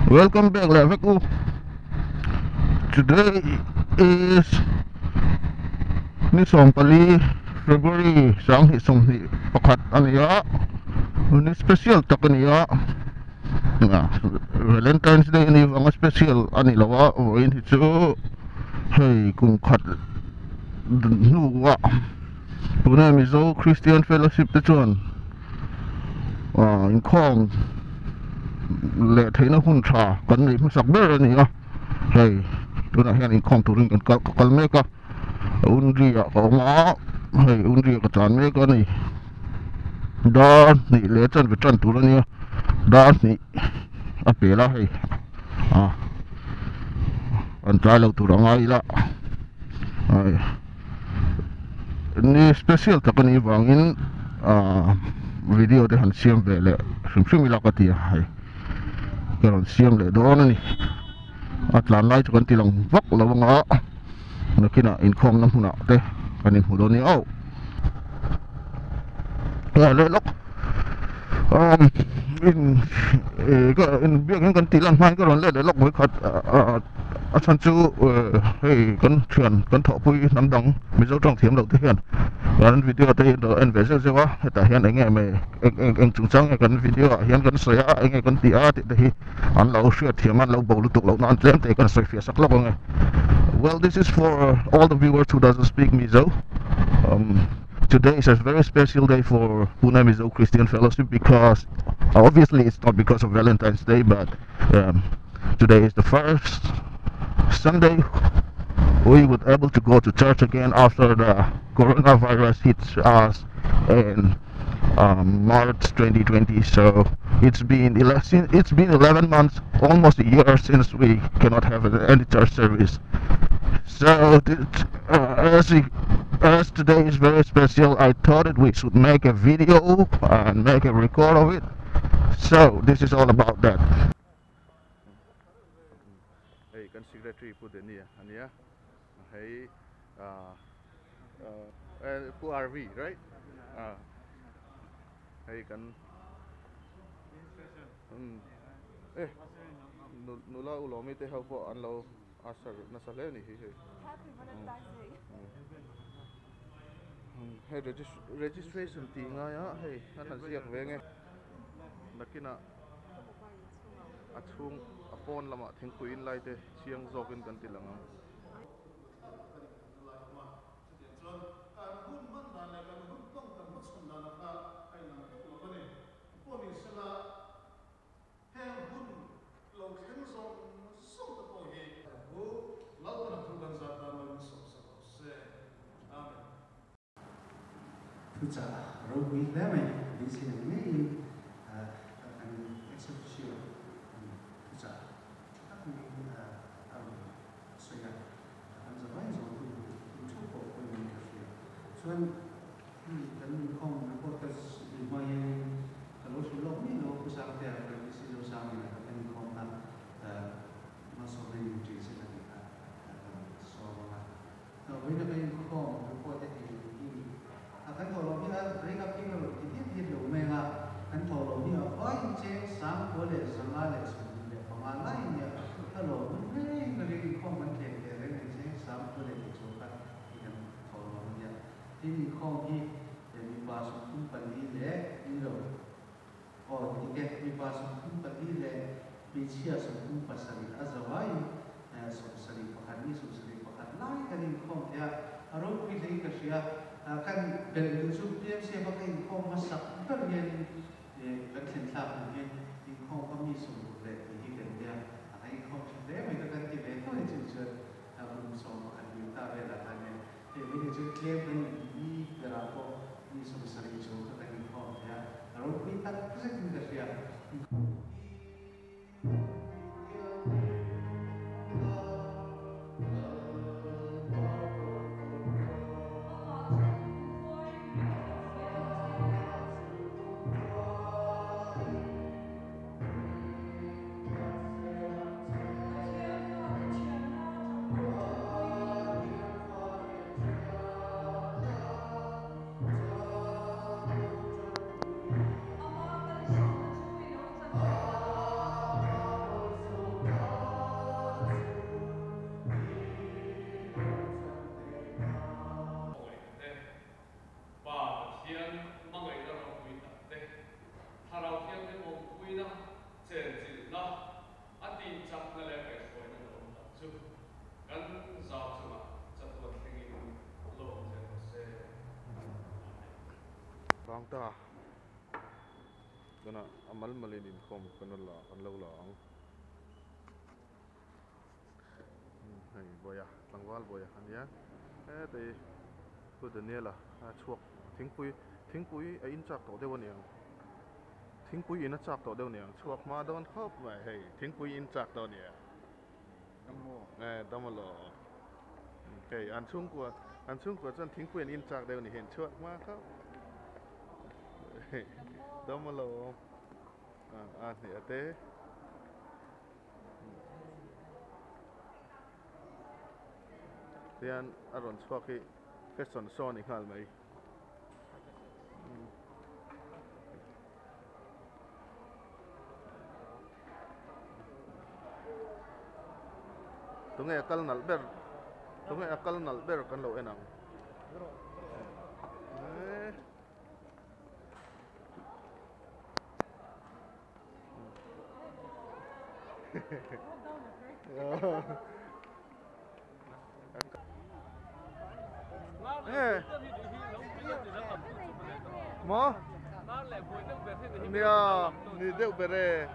Welcome back leh vek u. Today is ni 14 February 2021 a ni a, ni special tak a ni a. Valentine's Day a nih vanga special a ni lo a, vawiin hi chu hei kum khat hnuah tuna Mizo Christian Fellowship te chuan inkhawm leh theihna hun tha kan neih hmasak ber a ni a, hei tunah hian inkhawm turin kan kal ka kal mek a, Unri ah ka awm a, hei Unri ah ka tlan mek a ni, dar hnih leh chanve tan tur a nia, dar hnih a pel a hei ah an tlai lo tur a ngai ila ai. Ni special tak a nih vangin ah video te han siam ve leh hrim hrim ila ka ti a hei ka rawn siam leh dawn a ni a tlan lai chu kan ti lang vak lo anga nakinah inkhawmna hmunah te kan inhmu dawn nia aw ah leh lawk um in eh ka inbiak in kan tih lan hmain ka rawn let leh lawk vawikhat ah. A chhan chu hei kan thian kan thawhpui hnam dang Mizo tawng thiam loh te hian kan video te hi an lo en ve zeuh zeuh a, hetah hian eng nge mai eng eng eng chungchang nge kan video ah hian kan sawi a eng nge kan tih a tih te hi an lo hriat thiam a an lo bo lutuk loh nan tlem te kan sawi fiah sak lawk ang e. Well this is for all the viewers who doesn't speak Mizo um today is a very special day for Pune Mizo Christian Fellowship because obviously it's not because of Valentine's Day but um today is the first Sunday we would able to go to church again after the coronavirus hits us in um, March 2020. So it's been 11, it's been 11 months, almost a year since we cannot have any church service. So as we, as today is very special, I thought that we should make a video and make a record of it. So this is all about that. Hei kan secretary Pu Denia a nia hei ah Pu RV right ah hei kan umm eh nula ulawmi te ho pawh an lo usher nasa hle a ni hi hei hei registration tih ngai a hei an han ziak ve nge nakinah. A chhung a pawn lamah thingpui in lai te chiang zawkin kan ti lang ang. Thuchah ropui hle mai beisei ang ngeiin kan ex-officio thuchah tha tak maiin a rawn sawi a, kan za vai zawng hun hun theuh pawh pawimawhin ka hria. Chuan hemi kan inkhawm report ka zir hma hianin ka lo hrilh lawk miah lo a, Pu Sangtea kan PC Zosangin a kan inkhawm kha malsawmna in ṭih se ka tih kha ka rawn sawm ang a. Vawiin a kan inkhawm report te tih hi a kan thawh loh hi a break up hi ka rawn ti diat diat lo mai ang a, kan thawh loh hi a vaiin cheng sangkua leh zanga leh 25 lai nia ka lawm reng ka ring inkhawm kan thleng teh reng nen cheng sangkua leh tih chu kha hi kan thawh loh a nia. Tin inkhawm hi mipa 34 leh ni lo aw dik e mipa 34 leh hmeichhia 37 a zo aiin 71 mi 71 lai kan inkhawm thei a, a ropui hlein ka hria. Kan belh duh chu PMCF a ka inkhawm hmasak ber hianin kan thlen thlak hnu hian inkhawm kha mi 60 leh tih hi kan nia, a kan inkhawm tha hle mai ka kan ti ve tho ni chu chuan kum 11 liam ta velah khan hian hei vawiin chu tlem kan inti berah pawh mi 70 chung kha kan inkhawm thei a, a ropui tak zetin ka hria. bang ta. Tunah a mal malin inkhawm kan rawn la kan lo la ang. Hei Bawiha tlangval Bawiha a nia heta hi Pu Daniela a chhuak thingpui thingpui a in chak tawh deuh a niang thingpui in a chak tawh deuh a niang chhuak hma dawn khawp mai hei thingpui in chak tawh a nia e dam alawm hei an chhungkua an chhungkua chuan thingpui an in chak deuh a ni hei an chhuak hma khawp dam alawm a hne te. Tihian a rawn chhuak hi fashion show a ni nghal mai. Tunge a kal nalh ber tunge a kal nalh ber kan lo en ang. Maw? Nia, ni deuh ber e.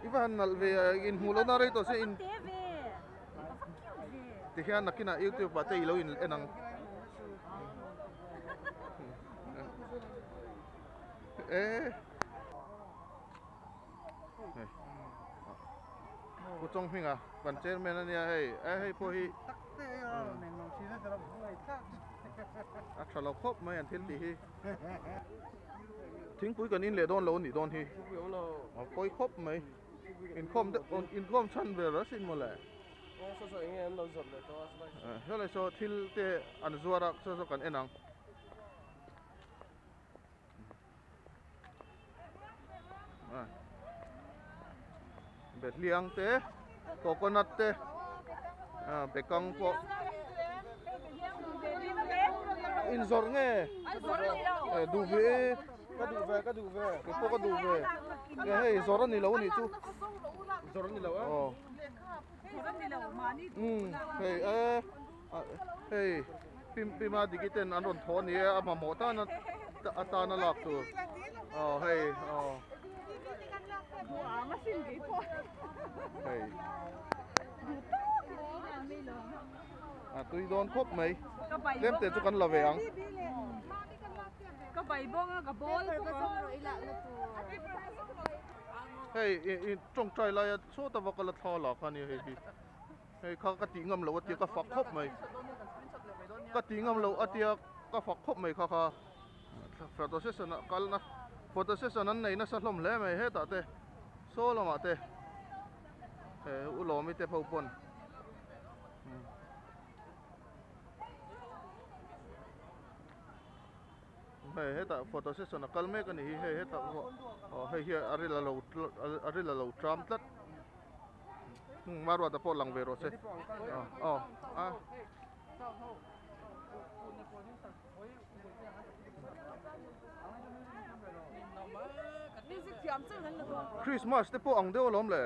I va han nalh ve a, inhmuh lohna rei tawh se in Tihian nakinah YouTube ah te i lo in en ang. E Pu Chawng Hminga kan chairman a nia hei e hei pawh hi a tha lo khawp mai an thil tih hi thingpui kan in leh dawn lo a nih dawn hi a pawi khawp mai inkhawm deuh inkhawm chhan ber asin mawle helai saw thil te an zuar a saw saw kan en ang. Behliang te coconut te bekang pawh inzawrh nge duh ve e ka duh ve ka duh ve kei pawh ka duh ve hei zawrh a ni lo a nih chu zawrh a ni lo a hei e. Hei Pima Diki ten an rawn thaw a ni e, a mamawh tan atana lak tur aw hei aw hei a tui dawn khawp mai tlem te chu kan la ve ang. Hei i tawngtai laia chhuat a va kal a thla la kha a nia hei hi. Hei kha ka tih ngam loh a tia ka fak khawp mai. Ka tih ngam loh a tia ka fak khawp mai kha kha. Photo session ah kal na photo session an nei nasa hlawm hle mai hetah te saw lamah te he u Lawmi te ho pawn hei hetah photo session a kal mek a ni hi hei hetah pawh hei hi a ril a lo a ril a lo tram tlat. Maruata pawh lang ve rawh se aw a Christmas te pawh ang deuh alawm le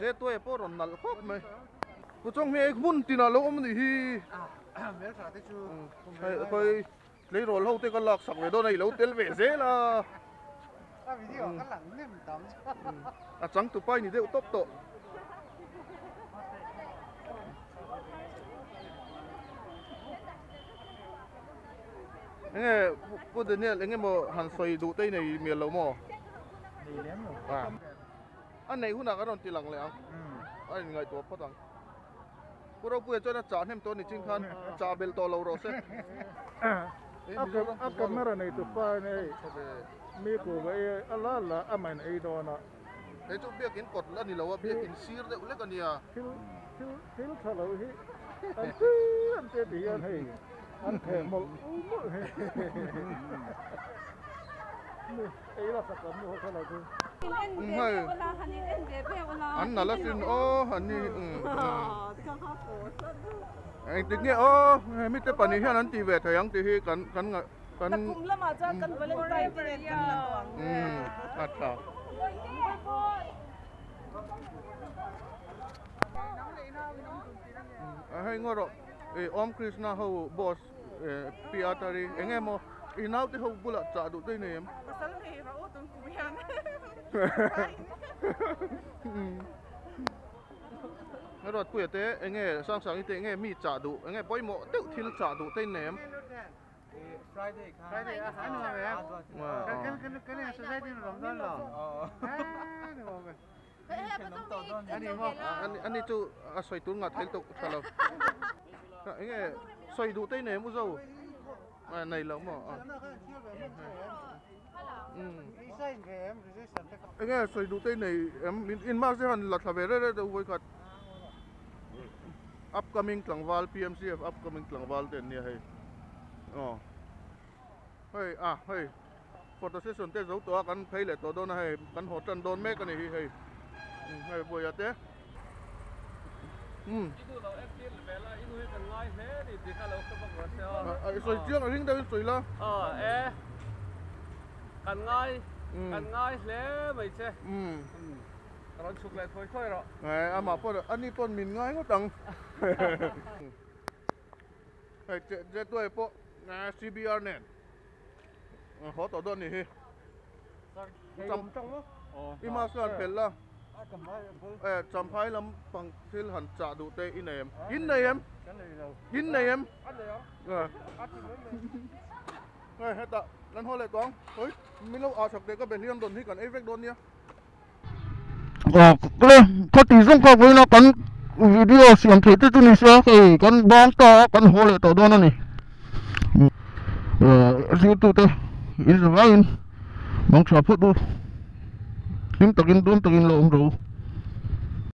Je tuai pawh rawn nalh khawp mai Pu Chawnghmei hmun tinah lo awm a nih hi. Hei tleirawl ho te ka lak sak ve dawn a i lo tel ve zel a. A changtupa i ni deuh tawp tawh. Enge Pu Daniel enge maw han sawi duh te i nei mial lo maw? Nei lem lo. A neih hunah kan rawn ti lang leh ang. A inngaihtuah phawt ang. Pu Ropuia chuan a chah hnem tawh a ni chin khan chah belh tawh lo rawh se. A camera nei tu pa in hei mi ku ve i a la la a main ei dawn a. Hei chu biakin kawt a ni lo a, biakin sir deuh lek a nia. Thil thil thil tha lo hi an ti an ti ti hian hei an theh mawlh mawlh hi. Ei la sak lam nu ho kha lo chu. An nalh asin aw an ni engtik nge aw hemi te pahnih hian an ti ve thei ang tih hi kan kan kan Kum lamah chuan kan Valentine te nen kan la tawh ang. A tha. Hei ngaw rawh ih Om Krishna ho boss Pi Atari eng nge maw i naute ho bulah chah duh te i nei em? Pasal nei rawh u tun kum hian. Ruatpuia te eng nge Sangsangi te eng nge mi chah duh eng nge pawimawh deuh thil chah duh te i nei em? Friday kha. Friday a han ma ve. Kan kan kan kan society rom don lo. Ani mo ani chu a sawi tur nga thel tuk tha lo. Enge sawi duh te nei mu zo. Nei lo mo. Enge sawi duh te nei em in mask te han la thla ve re re deuh vawikhat. Upcoming tlangval PMCF upcoming tlangval te an nia hei. Aw hei a hei photo session te zo tawh a kan phei leh tawh dawn a hei kan haw tan dawn mek a ni hi hei hei buaia te umm sawi chiang a ring deuh in sawi la aw e kan ngai kan ngai hle mai che umm ka rawn chhuk leh thawi thawi rawh amah pawh ani pawn min ngai ngawt ang. Hei che che tuai pawh CBR nen haw tawh dawn ni hi. I mask han phelh la. Eh champhai lam pang thil han chah duh te i nei em? In nei em? In nei em? Hei hetah kan haw leh tawh ang. Oi min lo ah chak teh ka be hliam dawn hi kan ei vek dawn nia. Khati zawng kha vawiin a kan video siam theih te chu ni se hei kan bang ta a kan haw leh tawh dawn a ni zirtute in za vangin mang tha phawt u hlim takin dawm takin lo awm rawh u.